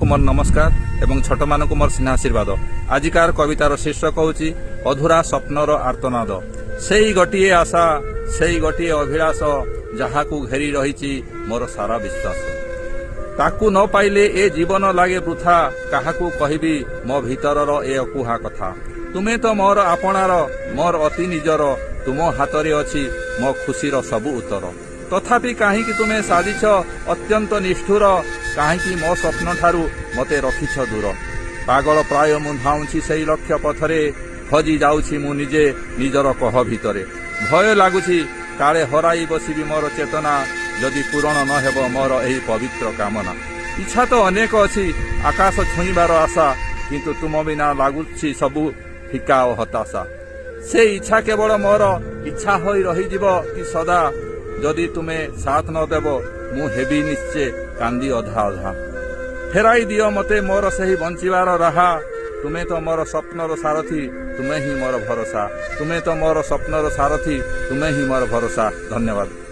ମୋର ନମସ୍କାର ଏବଂ ଛୋଟମାନଙ୍କୁ ମୋର ସ୍ନେହାଶୀର୍ବାଦ। ଆଜିକାର କବିତାର ଶୀର୍ଷକ ହେଉଛି ଅଧୁରା ସ୍ୱପ୍ନର ଆର୍ତ୍ତନାଦ। ସେଇ ଗୋଟିଏ ଆଶା, ସେଇ ଗୋଟିଏ ଅଭିଳାଷ, ଯାହାକୁ ଘେରି ରହିଛି ମୋର ସାରା ବିଶ୍ୱାସ। ତାକୁ ନ ପାଇଲେ ଏ ଜୀବନ ଲାଗେ ବୃଥା। କାହାକୁ କହିବି ମୋ ଭିତରର ଏ ଅକୁହା କଥା? ତୁମେ ତ ମୋର ଆପଣାର, ମୋର ଅତି ନିଜର। ତୁମ ହାତରେ ଅଛି ମୋ ଖୁସିର ସବୁ ଉତ୍ତର। ତଥାପି କାହିଁକି ତୁମେ ସାଜିଛ ଅତ୍ୟନ୍ତ ନିଷ୍ଠୁର? କାହିଁକି ମୋ ସ୍ୱପ୍ନ ଠାରୁ ମତେ ରଖିଛ ଦୂର? ପାଗଳ ପ୍ରାୟ ମୁଁ ଧାଉଁଛି ସେଇ ଲକ୍ଷ୍ୟ ପଥରେ। ହଜି ଯାଉଛି ମୁଁ ନିଜେ ନିଜର କହ ଭିତରେ। ଭୟ ଲାଗୁଛି, କାଳେ ହରାଇ ବସିବି ମୋର ଚେତନା, ଯଦି ପୂରଣ ନ ହେବ ମୋର ଏହି ପବିତ୍ର କାମନା। ଇଚ୍ଛା ତ ଅନେକ ଅଛି, ଆକାଶ ଛୁଇଁବାର ଆଶା, କିନ୍ତୁ ତୁମ ବିନା ଲାଗୁଛି ସବୁ ଫିକା ଓ ହତାଶା। ସେ ଇଚ୍ଛା କେବଳ ମୋର ଇଚ୍ଛା ହୋଇ ରହିଯିବ କି ସଦା? ଯଦି ତୁମେ ସାଥ ନ ଦେବ, ମୁଁ ହେବି ନିଶ୍ଚେ କାନ୍ଦି ଅଧା ଅଧା। ଫେରାଇ ଦିଅ ମତେ ମୋର ସେହି ବଞ୍ଚିବାର ରାହା। ତୁମେ ତ ମୋର ସ୍ୱପ୍ନର ସାରଥୀ, ତୁମେ ହିଁ ମୋର ଭରସା। ତୁମେ ତ ମୋର ସ୍ୱପ୍ନର ସାରଥୀ, ତୁମେ ହିଁ ମୋର ଭରସା। ଧନ୍ୟବାଦ।